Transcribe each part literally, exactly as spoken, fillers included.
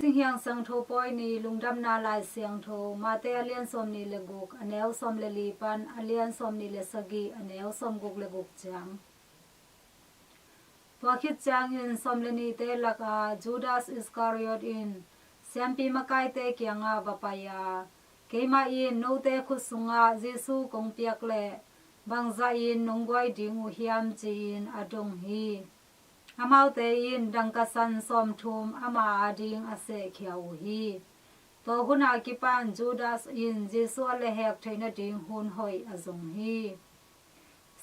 Singhiang Siangtho Pawi ni. Lungdamna Lai Siangtho, Mate a lian sawm nih le guk, a neu sawm le li pan a lian sawm nih le sagih, a neu sawm guk le guk ciang. Tua khit ciangin sawm le nihte laka Judas Iskariot in siampi makaite kiangah va pai a, "Keimah in note khut sungah Jesu kong piak leh bangzahin nong guai ding uh hiam?" ci-in a dong hi. Amaute in dangka san sawmthum ama ading a sehkhia uh hi. Tua hun a kipan Judas in Jesu a lehhek theih nading hun hoih a zong hi.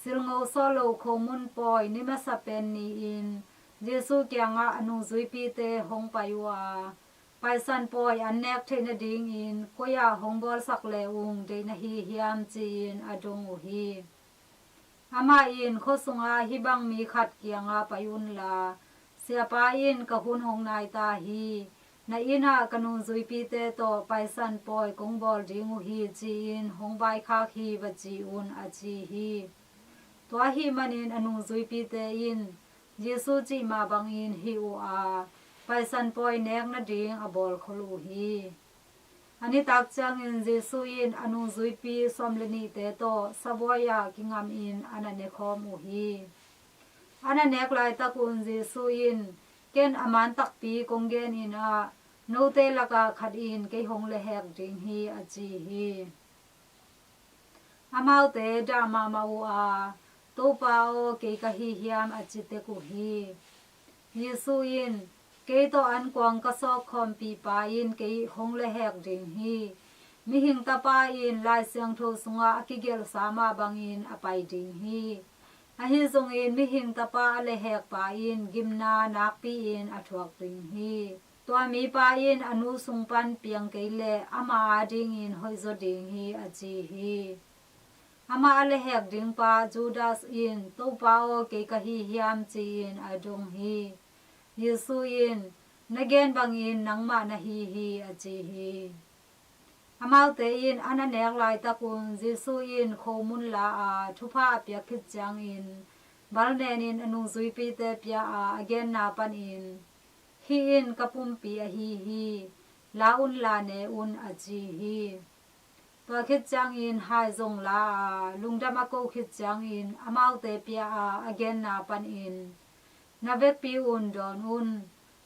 Silngo sawh lo khomun pawi ni masa pen ni-in Jesu kiangah a nungzuipite hong pai uh a, "Paisan pawi an nek theih nadingin koi-ah hong bawlsak le ung deih na hi hiam?" ci-in a dong uh hi. Amah in, "Khua sungah hih bang mi khat kiangah pai unla, 'Siapa in ka hun hong nai ta hi. Na inn ah ka nungzuipite tawh Paisan pawi kong bawl ding uh hi,' ci-in hong vaikhak hi," va ci un, a ci hi. Tua ahih manin a nungzuipite in Jesu cih mah bangin hih uh a, Paisan pawi nek nading a bawlkhol uh hi. A nitak ciangin Jesu in a nungzuipi sawm le nihte tawh sabuai ah kingamin a na nekhawm uh hi. A na nek laitakun Jesu in, "Ken a man takpi kong genin ah, note lakah khat in kei hong lehhek ding hi," a ci hi. Amaute dah mahmah uh a, "Topa aw, kei ka hi hiam?" a ci tek uh hi. Jesu in, "Kei tawh ankuang ka sawk khawmpihpa in kei hong lehhek ding hi. Mihing Tapa in Lai Siangtho sungah a kigelhsa mah bangin a pai ding hi. Ahi zongin Mihing Tapa a lehhekpa in gimna nakpi-in a thuak ding hi. Tua mipa in a nu sung pan piang kei leh ama adingin hoihzaw ding hi," a ci hi. Amah a lehhek dingpa Judas in, "Topa aw, kei ka hi hiam?" ci-in a dong hi. Jesu in, "Na gen bangin nangmah na hi hi," a ci hi. Amaute in a na nek laitakun Jesu in khomun la a, thupha a piak khit ciangin bal nenin a nungzuipite pia a, a genna panin, "Hih in ka pumpi ahi hi. La unla ne un," a ci hi. Tua khit ciangin hai zong la a, lungdam a ko khit ciangin amaute pia a, a genna panin, "Na vekpi un dawn un.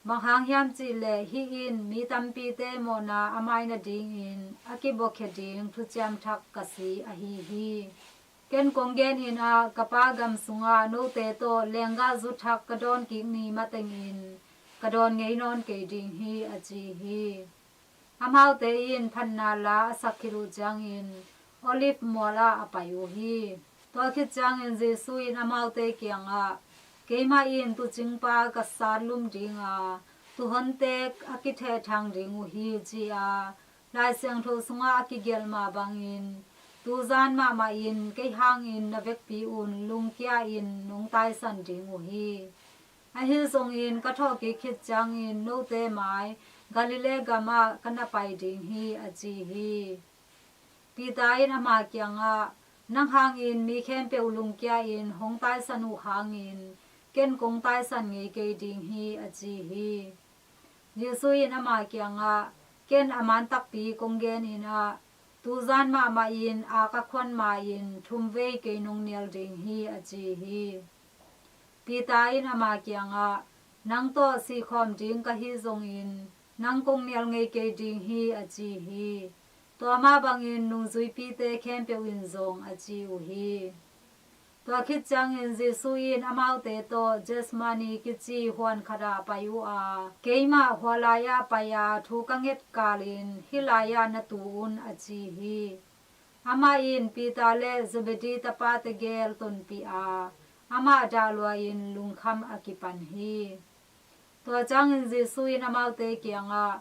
Bang hang hiam cihleh hih in mi tampite mawhna a mai nadingin a kibuakhia ding thuciam thak ka si ahi hi. Ken kong genin ah, ka Pa gam sungah note tawh lenggahzu thak ka dawn kik ni matengin ka dawn ngei nawn kei ding hi," a ci hi. Amaute in phatna la a sak khit uh ciangin Olive mual ah a pai uh hi. Tua khit ciangin Jesu in amaute kiangah, "Keimah in tuucingpa ka sat lum ding a, tuuhonte a kithehthang ding uh hi," ci-a Lai Siangtho sungah a kigelh mah bangin, "Tuzan mahmah in kei hangin na vekpi un lungkia-in nong taisan ding uh hi. Ahi zongin ka thawhkik khit ciangin note mai Galilee gamah ka na pai ding hi," a ci hi. Peter in ama kiangah, "Nang hangin mi khempeuh lungkia-in hong taisan uh hangin ken kong taisan ngei kei ding hi," a ci hi. Jesu in ama kiangah, "Ken a man takpi kong genin ah, tuzan mahmah in ak a khuan ma-in thumvei kei nong nial ding hi," a ci hi. Peter in ama kiangah, "Nang tawh sihkhawm ding ka hi zongin nang kong nial ngei kei ding hi," a ci hi. Tua mah bangin nungzuipite khempeuh in zong a ci uh hi. Tua khit ciangin Jesu in amaute tawh Gethsemane kici huan khatah a pai uh a, "Keimah hua lai-ah pai-a thu ka nget kalin hih lai-ah na tu un," a ci hi. Amah in Peter le Zebedee tapate gel tonpih a, amah dah lua-in lungkham a kipan hi. Tua ciangin Jesu in amaute kiangah,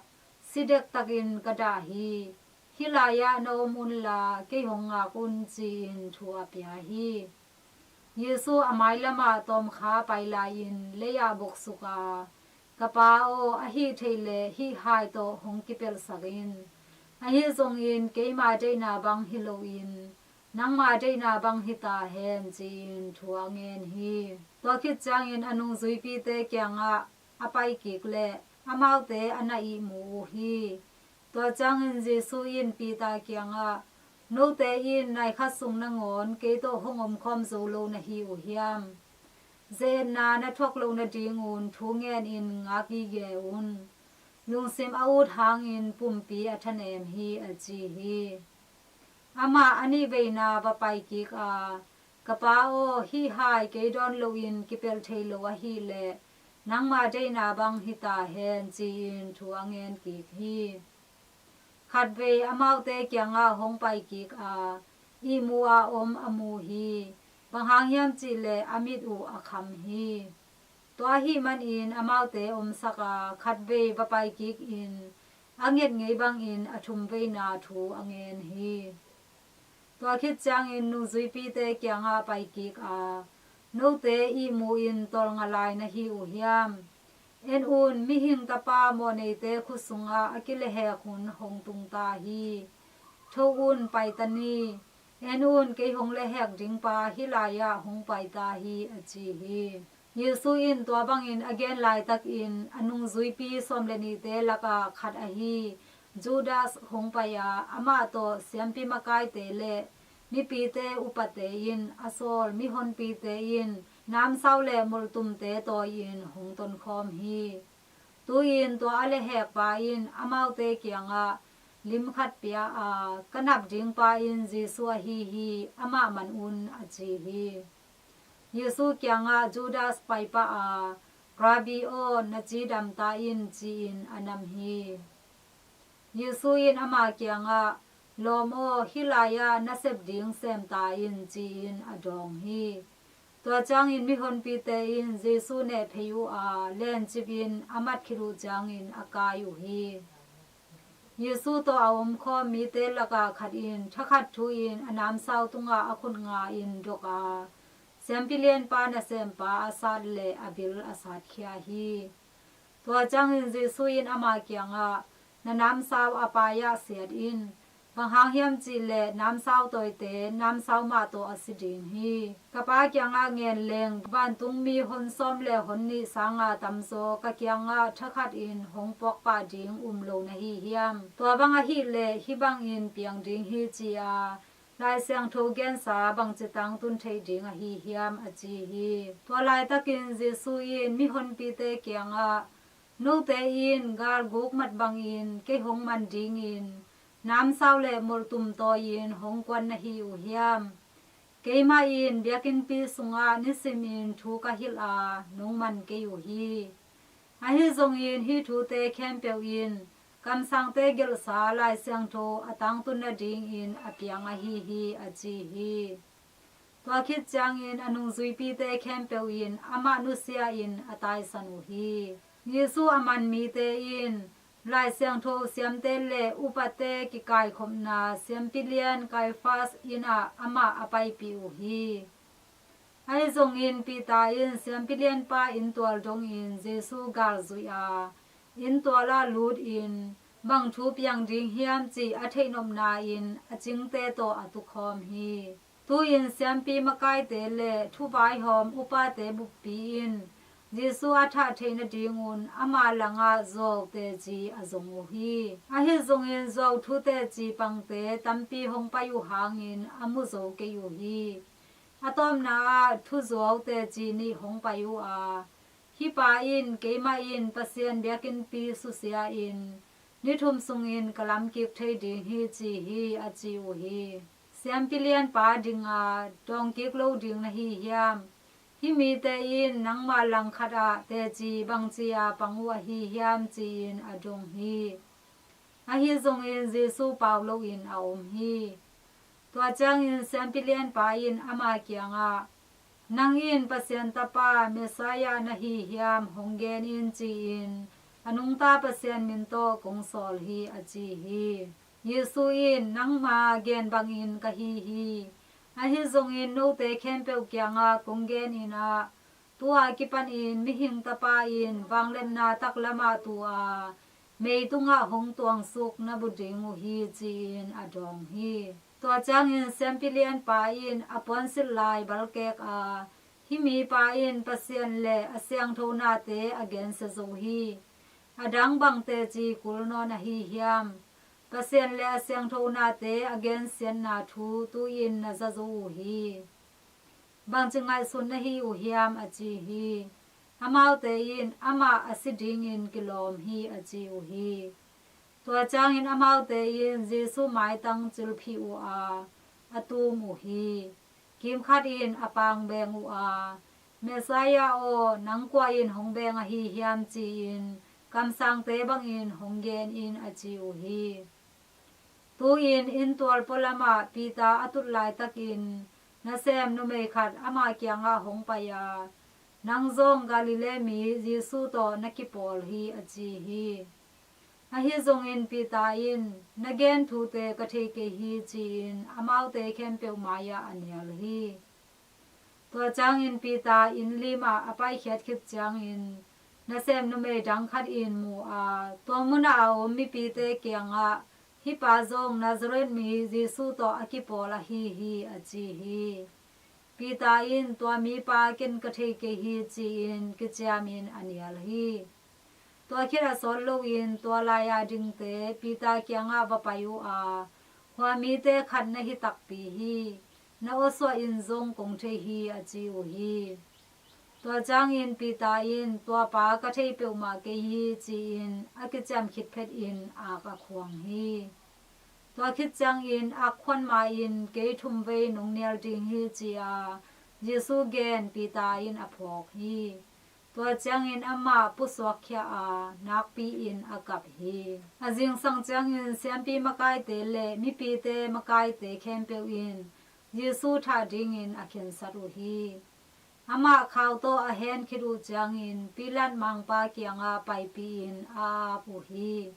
"Si dektakin ka dah hi. Hih lai-ah na om unla kei hong ngak un," ci-in thu a pia hi. Jesu a mailamah tawmkha pai lai-in lei-ah boksuk a, "Ka Pa aw, ahih theih leh hih hai tawh hong kipelhsak in. Ahi zongin keima deihna bang hi loin nangma deihna bang hi ta hen," ci-in thu a ngen hi. Tua khit ciangin a nungzuipite kiangah a pai kik leh amaute a na ihmu uh hi. Tua ciangin Jesu in Peter kiangah, "Note in nai khat sung nangawn kei tawh hong omkhawm zo lo na hi uh hiam? Ze-etna na thuak loh nadingun thu ngenin ngak gige un. Lungsim a ut hangin pumpi a thanem hi," a ci hi. Amah a nihveina va pai kik a, "Ka Pa aw, hih hai kei dawn loin kipelh thei lo ahih leh nangma deihna bang hi ta hen," ci-in thu a ngen kik hi. Khatvei amaute kiangah hong pai kik a, ihmu a om a mu hi. Bang hang hiam cih leh a mit uh a kham hi. Tua ahih manin amaute omsak a, khatvei va pai kikin a nget ngei bangin a thumveina thu a ngen hi. Tua khit ciangin nungzuipite kiangah pai kik a, "Note ihmu in tawlnga lai na hi uh hiam? En un, Mihing Tapa mawhneite khut sungah a kilehhek hun hong tung ta hi. Tho un, pai ta ni. En un, kei hong lehhek ding pa hih lai-ah hong pai ta hi," a ci hi. Jesu in tua bangin a gen laitakin a nungzuipi sawm le nihte lakah khat ahi Judas hong pai a, amah tawh siampi makaite le mipite upate in a sawl mihonpite in namsau le molhtumte tawi-in hong tonkhawm hi. Tu-in tua a lehhekpa in amaute kiangah lim khat pia a, "Ka nap dingpa in Jesu ahi hi, amah man un," a ci hi. Jesu kiangah Judas pai pah a, "Rabbi aw, na cidam ta in," ci-in a nam hi. Jesu in ama kiangah, "Lawm aw, hih lai-ah na sep ding sem ta in," ci-in a dawng hi. Tua ciangin mihonpite in Jesu neh phei uh a, lencipin a mat khit uh ciangin a kai uh hi. Jesu tawh a omkhawm mite lakah khat in thakhat thu-in a namsau tungah a khut nga-in dok a, siampi lianpa nasempa a sat le a bil a satkhia hi. Tua ciangin Jesu in ama kiangah, "Na namsau a pai-ah siat in. Bang hang hiam cih leh namsau tawite namsau mah tawh a si ding hi. Ka Pa kiangah ngen leng vantungmi hon sawm le hon nih sanga tamzaw ka kiangah thakhat in hong puak pah ding um lo na hi hiam? Tua bang ahih leh hih bangin piang ding hi," ci-a Lai Siangtho gensa bangci tangtun theih ding ahi hiam, a ci hi. Tua laitakin Jesu in mihonpite kiangah, "Note in galguk mat bangin kei hong man dingin namsau le molhtum tawi-in hong kuan na hi uh hiam? Keimah in biakinnpi sungah nisimin thu ka hilh a, nong man kei uh hi. Ahi zongin hih thute khempeuh in kamsangte gelhsa Lai Siangtho a tangtun nadingin a piang ahi hi," a ci hi. Tua khit ciangin a nungzuipite khempeuh in amah nusia-in a taisan uh hi. Jesu a man mite in Lai Siangtho siamte le upate kikaikhopna siampi lian Kaifas inn ah amah a paipih uh hi. Ahi zongin Peter in siampi lianpa inntual dongin Jesu gal zuih a, inntual ah lutin bang thu piang ding hiam cih a theihnopna-in a cingte tawh a tukhawm hi. Tu-in siampi makaite le thuvaihawm upate buppi in Jesu a thah theih nadingun ama langah zuau teci a zong uh hi. Ahi zongin zuau thu teci pangte tampi hong pai uh hangin a mu zo kei uh hi. A tawpna ah thuzuau teci nih hong pai uh a, "Hih pa in, 'Keimah in Pasian biakinnpi susia-in ni thum sungin ka lamkik thei ding hi,' ci hi," a ci uh hi. Siampi lianpa dinga dawngkik lo ding na hi hiam? Hih mite in nangma langkhat ah teci bangci-a pang uh ahi hiam, ci-in a dong hi. Ahi zongin Jesu pau loin a om hi. Tua ciangin siampi lianpa in ama kiangah, "Nang in Pasian Tapa, Messiah na hi hiam, hong gen in," ci-in a nungta Pasian min tawh kong sawl hi, a ci hi. Jesu in, "Nangma gen bangin ka hi hi. Ahi zongin note khempeuh kiangah kong genin ah, tu-a kipanin Mihing Tapa in vangliatna taklamah tu-a mei tungah hong tuangsuk na mu ding uh hi," ci-in a dawng hi. Tua ciangin siampi lianpa in a puansilh lai balkek a, "Hih mipa in Pasian le a siangtho nate a gensia zo hi. A dang bang teci kul nawn ahi hiam? Pasian le a siangtho nate a gensiatna thu tu-in na za zo uh hi. Bangci ngaihsun na hi uh hiam? a ci hi. Amaute in, Amah a si dingin kilawm hi, a ci uh hi. Tua ciangin amaute in Jesuh maitang cilphih uh a, a tum uh hi. Kimkhat in a pang beng uh a, Messiah aw, nang kua in hong beng ahi hiam? ci-in kamsangte bangin hong gen in, a ci uh hi. Tu-in inntual pualamah Peter a tut laitakin nasem numei khat ama kiangah hong pai a, Nang zong Galilee mi Jesuh tawh na kipawl hi, a ci hi. Ahi zongin Peter in, Na gen thute ka thei kei hi, ci-in amaute khempeuh mai-ah a nial hi. Tua ciangin Peter innlim ah a paikhiat khit ciangin nasem numei dang khat in mu a, tua munah a om mipite kiangah, Hih pa zong Nazareth mi Jesuh tawh a kipawl ahi hi, a ci hi. Peter in, Tua mipa ken ka thei kei hi, ci-in kiciamin a nial hi. Tua khit a sawt loin tua lai-a dingte Peter kiangah va pai uh a, Hua mite khat na hi takpi hi. Na awsuah in zong kong thei hi, a ci uh hi. Tua ciangin Peter in, Tua pa ka thei peuhmah kei hi, ci-in a kiciam khit phetin ak a khuang hi. Tua khit ciangin ak khuan ma-in, Kei thumvei nong nial ding hi, ci-a Jesuh gen Peter in a phawk hi. Tua ciangin amah pusuak khia a, nakpi-in a kap hi. A zingsang ciangin siampi makaite le mipite makaite khempeuh in Jesuh thah dingin a khensat uh hi. Amah khau tawh a hen khit uh ciangin Pilat mangpa kiangah paipih-in a ap uh hi.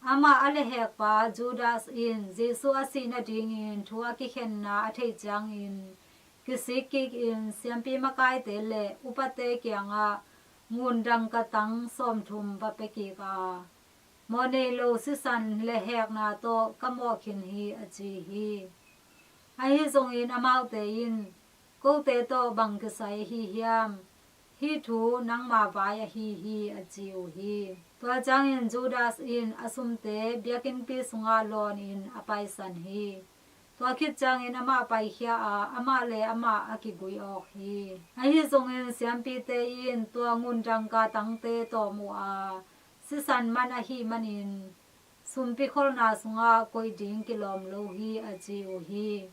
Amah a lehhekpa Judas in Jesuh a sih nadingin thu a kikhenna a theih ciangin kisik kikin siampi makaite le upate kiangah ngun dangka tang sawmthum va pia kik a, Mawhnei lo sisan lehhekna tawh ka mawh khin hi, a ci hi. Ahi zongin amaute in, Kote tawh bang kisai ahi hiam? Hih thu nangma vai ahi hi, a ci uh hi. Tua ciangin Judas in a sumte biakinnpi sungah lawnin a paisan hi. Tua khit ciangin amah paikhia a, amah le amah a kigui awk hi. Ahi zongin siampite in tua ngun dangka tangte tawm uh a, sisan man ahih manin sumpi kholna sungah koih ding kilawm lo hi, a ci uh hi.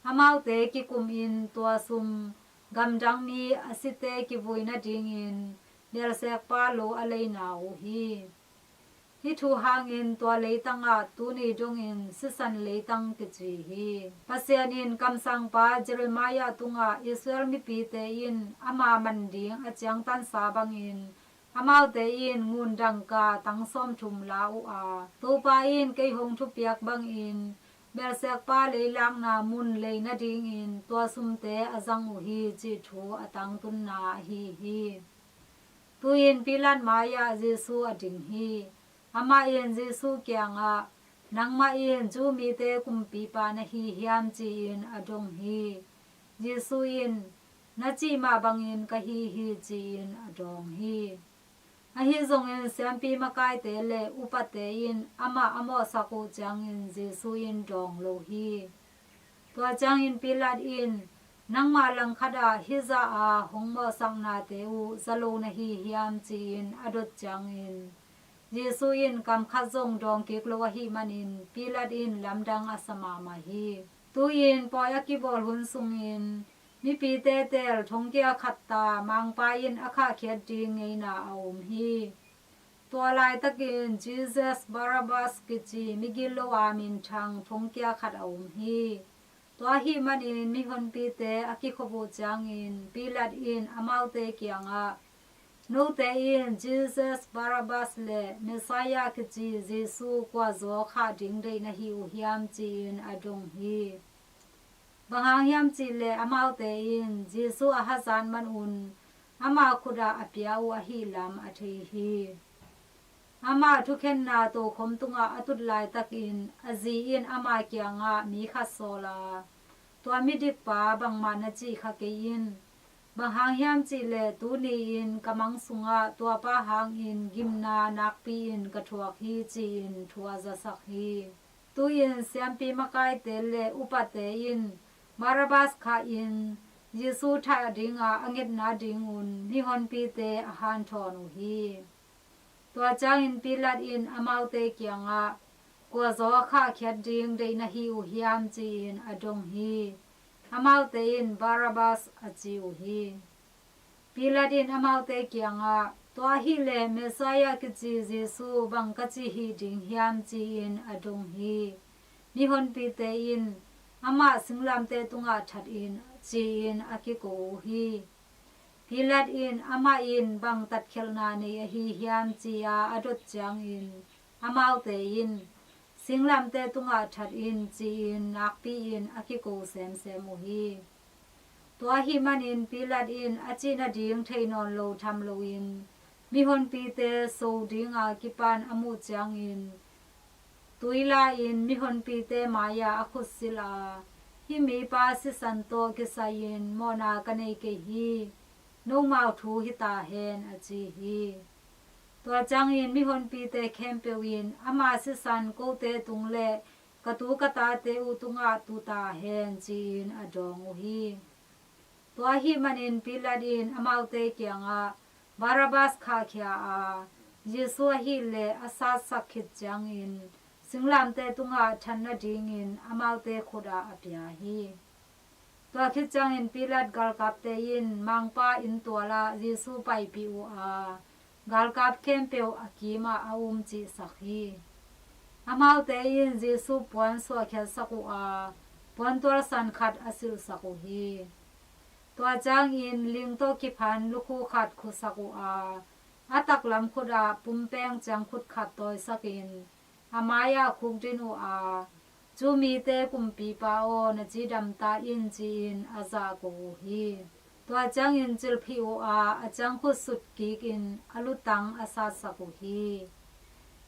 Amaute kikumin tua sum gamdang mi a site kivui nadingin belsekpa lo a leina uh hi. Hih thu hangin tua leitangah tuni dongin sisan leitang kici hi. Pasian in kamsangpa Jeremiah tungah Israel mipite in ama man ding a ciangtansa bangin amaute in ngun dangka tang sawmthum la uh a, Topa in kei hong thupiak bangin belsekpa leilakna mun lei nadingin tua sumte a zang uh hi, cih thu a tangtunna ahi hi. Tu-in Pilat mai-ah Jesuh a ding hi. Amah in Jesuh kiangah, Nangmah in Jew mite kumpipa na hi hiam? ci-in a dong hi. Jesuh in, Na cih mah bangin ka hi hi, ci-in a dawng hi. Ahi zongin siampi makaite le upate in amah a mawhsak uh ciangin Jesuh in dawng lo hi. Tua ciangin Pilat in, Nangmah langkhat ah hih zah a hong mawhsaknate uh za lo na hi hiam? ci-in a dot ciangin Jesuh in kam khat zong dawng kik lo ahih manin Pilat in lamdang a sa mahmah hi. Tu-in pawi a kibawl hun sungin mipite teel thongkia khat ta mangpa in a khahkhiat ding ngeina a om hi. Tua laitakin Jesus Barabbas kici migilo a minthang thongkia khat a om hi. Tua ahih manin mihonpite a kikhop uh ciangin Pilat in amaute kiangah, Note in Jesus Barabbas le Messiah kici Jesuh kua zaw khah ding deih na hi uh hiam? ci-in a dong hi. Bang hang hiam cihleh amaute in Jesuh a hazat manun ama khut ah a pia uh ahih lam a thei hi. Amah thukhenna tokhom tungah a tut laitakin a zi in ama kiangah mi khat sawl a, Tua midikpa bangmah na cih kha kei in. Bang hang hiam cih leh tuni-in ka mang sungah tuapa hangin gimna nakpi-in ka thuak hi, ci-in thu a zasak hi. Tu-in siampi makaite le upate in Barabbas khah-in Jesu thah dinga a ngetna dingun mihonpite a hanthawn uh hi. Tua ciangin Pilat in amaute kiangah, "Kua zaw khahkhiat ding deih na hi uh hiam?" ci-in a dong hi. Amaute in, "Barabbas," a ci uh hi. Pilat in amaute kiangah, "Tua ahih leh Messiah kici Jesu bang ka ci hih ding hiam?" ci-in a dong hi. Mihonpite in, "Amah singlamteh tungah that in," ci-in a kiko uh hi. Pilat in, "Amah in bang tatkhelhna nei ahi hiam?" ci-a a dot ciangin amaute in, "Singlamteh tungah that in," ci-in nakpi-in a kiko semsem uh hi. Tua ahih manin Pilat in a cih nading thei nawn lo tham loin mihonpite so dinga kipan a muh ciangin tui la-in mihonpite mai-ah a khut silh a, "Hih mipa sisan tawh kisai-in mawhna ka nei kei hi. Nomau thu hi ta hen," a ci hi. Tua ciangin mihonpite khempeuh in, "Ama sisan kote tung le ka tu ka tate uh tungah tu ta hen," ci-in a dawng uh hi. Tua ahih manin Pilat in amaute kiangah Barabbas khahkhia a, Jesu ahih leh a satsak khit ciangin singlamteh tungah that nadingin amaute khut ah a pia hi. Tua khit ciangin Pilat galkapte in mangpa inntualah Jesu paipih uh a, galkap khempeuh a kimah a um cihsak hi. Amaute in Jesu puan suahkhiatsak uh a, puantual san khat a silhsak uh hi. Tua ciangin ling tawh kiphan lukhu khat khusak uh a, a taklam khut ah pumpeng ciangkhut khat tawisakin a mai-ah khukdin uh a, "Jew mite kumpipa aw, na cidam ta in," ci-in a zahko uh hi. Tua ciangin cilphih uh a, a ciangkhut sutkikin a lutang a satsak uh hi.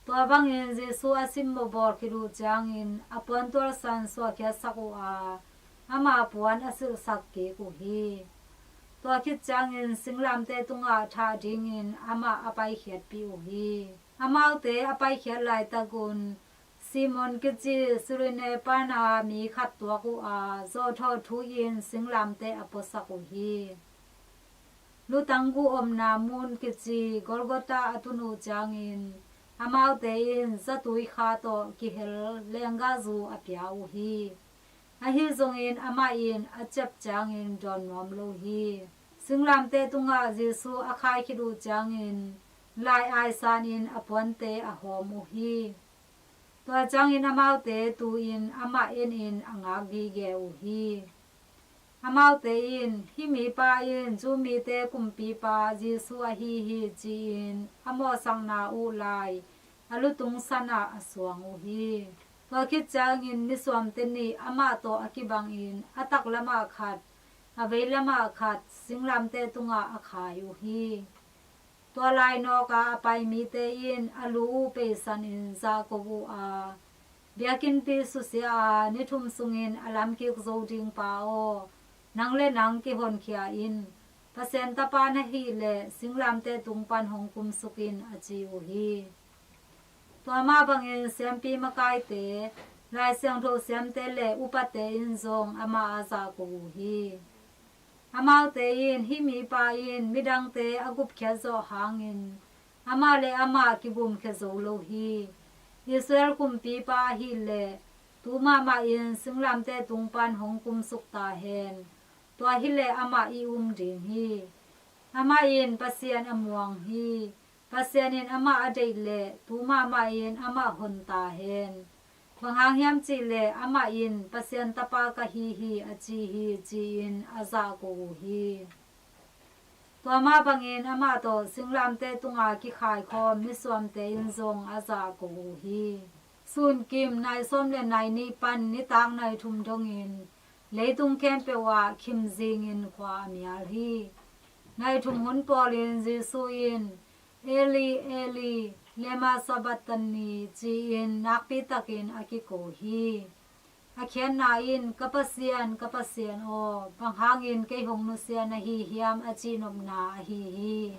Tua bangin Jesu a simmawh bawl khit uh ciangin a puantual san suahkhiatsak uh a, ama puan a silhsak kik uh hi. Tua khit ciangin singlamteh tungah thah dingin amah a paikhiatpih uh hi. Amaute a paikhiat laitakun Simon kici Sirene pana mi khat tuak uh a, zawhthawh thu-in singlamteh a puasak uh hi. Lutang guh omna mun kici Golgotha a tun uh ciangin amaute in zatui kha tawh kihel lenggahzu a pia uh hi. Ahi zongin amah in a ciap ciangin dawn nuam lo hi. Singlamteh tungah Jesu a khai khit uh ciangin lai aisanin a puante a hawm uh hi. Tua ciangin amaute tu-in amah enin a ngak gige uh hi. Amaute in, "Hih mipa in Jew mite kumpipa Jesu ahi hi," ci-in a mawhsakna uh lai a lutung sanah a suang uh hi. Tua khit ciangin misuamte nih amah tawh a kibangin a taklamah khat, a veilamah khat singlamteh tungah a khai uh hi. Tua lainawka a pai mite in a lu uh peisanin zahko uh a, "Biakinnpi susia a ni thum sungin a lamkik zo ding pa aw, nang le nang kihonkhia in. Pasian Tapa na hih leh singlamteh tung pan hong kumsuk in," a ci uh hi. Tua mah bangin siampi makaite, lai siangtho siamte le upate in zong amah a zahko uh hi. Amaute in, "Hih mipa in midangte a gupkhiat zawh hangin amah le amah kigumkhia zo lo hi. Israel kumpipa ahih leh tu mahmah in singlamteh tung pan hong kumsuk ta hen. Tua hileh amah i um ding hi. Amah in Pasian a muang hi. Pasian in amah a deih leh tu mahmah in amah hon ta hen. Bang hang hiam cih leh amah in, 'Pasian Tapa ka hi hi,' a ci hi," ci-in a zahko uh hi. Tua mah bangin amah tawh singlamteh tunga kikhaikhawm misuamte in zong a zahko uh hi. Sunkim nai sawm le nai nih pan nitak nai thum dongin leitung khempeuh ah khim zingin khua a mial hi. Nai thum hun pawlin Jesu in, "Eli, Eli, lema sabachthani?" ci-in nakpi takin a kiko hi. A khiatna in, "Ka Pasian, ka Pasian aw, bang hangin kei hong nusia na hi hiam?" a cihnopna ahi hi.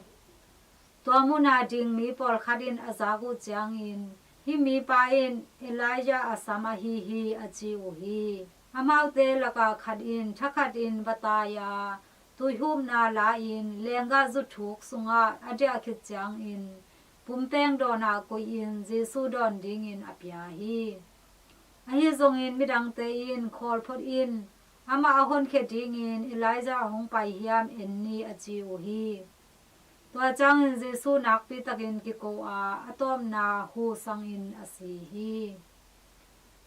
Tua muna ding mi pawlkhat in a zak uh ciangin, "Hih mipa in Elijah a sam ahi hi," a ci uh hi. Amaute lakah khat in thakhatin va tai a, tuihupna la-in lenggah zuthuk sungah a diah khit ciangin, pumpeng dawnah koihin Jesuh dawn dingin a pia hi. Ahi zongin midangte in, "Khawl phot in, amah a honkhia dingin Elijah a hong pai hiam en ni," a ci uh hi. Tua ciangin Jesuh nakpitakin kiko a, a tawpna hu sangin a si hi.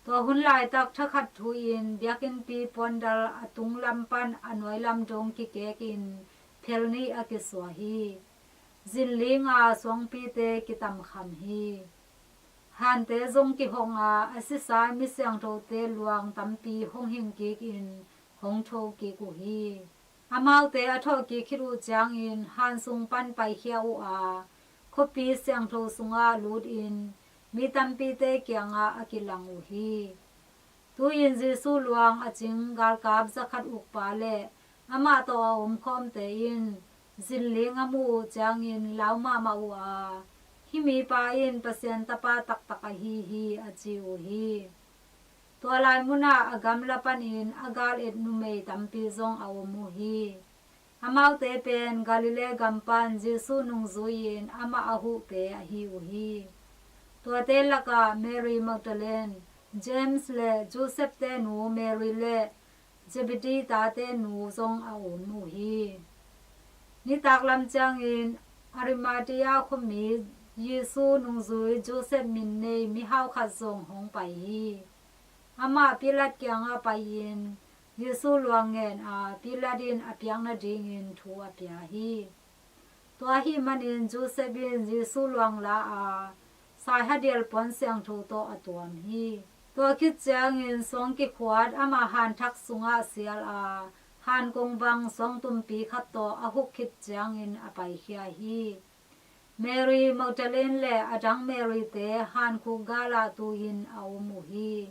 Tua hun laitak thakhat thu-in biakinnpi puandal a tunglam pan a nuailam dong kikekin phel nih a kisuah hi. Zinlinga suangpite kitamkham hi. Hante zong kihong a, a sisa mi siangthote luang tampi hong hing kikin hong tho kik uh hi. Amaute a thawhkik khit uh ciangin han sung pan paikhia uh a, khuapi siangtho sungah lutin mi tampite kiangah a kilang uh hi. Tu-in Jesuh luang a cing galkap zakhat ukpa le amah tawh a omkhawmte in zinling a muh uh ciangin lau mahmah uh a, "Hih mipa in Pasian Tapa taktak ahi hi," a ci uh hi. Tua lai munah a gamla panin a gal et numei tampi zong a om uh hi. Amaute pen Galilee gam pan Jesuh nungzui-in amah a huhte ahi uh hi. Tuate lakah Mary Magdalene, James le Joseph-te nu Mary le Zebedee tate nu zong a om uh hi. Nitaklam ciangin Arimathea khuami Jesuh nungzui Joseph min nei mihau khat zong hong pai hi. Amah Pilat kiangah pai-in Jesuh luang ngen a, Pilat in a piak nadingin thu a pia hi. Tua ahih manin Joseph in Jesuh luang la a, saihadial puan siangtho tawh a tuam hi. Tua khit ciangin suang kikhuat amah hanthak sungah sial a, han kong bang suangtumpi khat tawh a huk khit ciangin a paikhia hi. Mary Magdalene le a dang Mary-te hankhuk galah tu-in a om uh hi.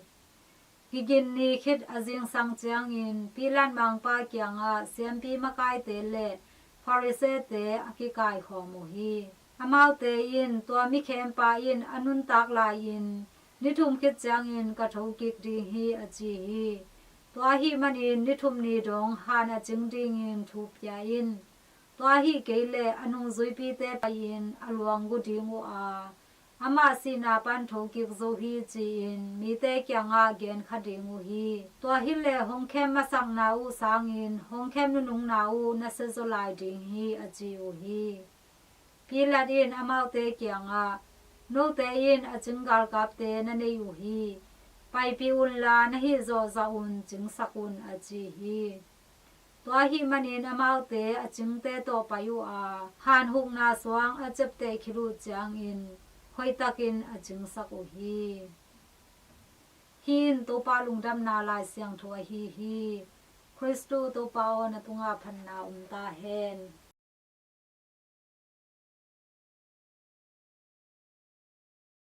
Kigin ni khit a zingsang ciangin Pilat mangpa kiangah siampi makaite le Pharisee-te a kikaikhawm uh hi. Amaute in, "Tua mi khempa in a nuntak lai-in ni thum khit ciangin ka thokik ding hi," a ci hi. Tua ahih manin ni thum ni dong han a cing dingin thu pia in. Tua ahih kei leh a nungzuipite pai-in a luang gu ding uh a, amah sihna pan thokik zo hi, ci-in mite kiangah genkha ding uh hi. Tua hileh hong khem masakna uh sangin hong khem nunungna uh na siazaw lai ding hi, a ci uh hi. Pilat in amaute kiangah, "Note in a cing galkapte na nei uh hi. Paipih unla na hih zawh zah un, cingsak un," a ci hi. Tua ahih manin amaute a cingte tawh pai uh a, han hukna suang a ciapteh khit uh ciangin hoihtakin a cingsak uh hi. Hih in Topa lungdamna Lai Siangtho ahi hi. Khristu Topa aw, na tungah phatna om ta hen.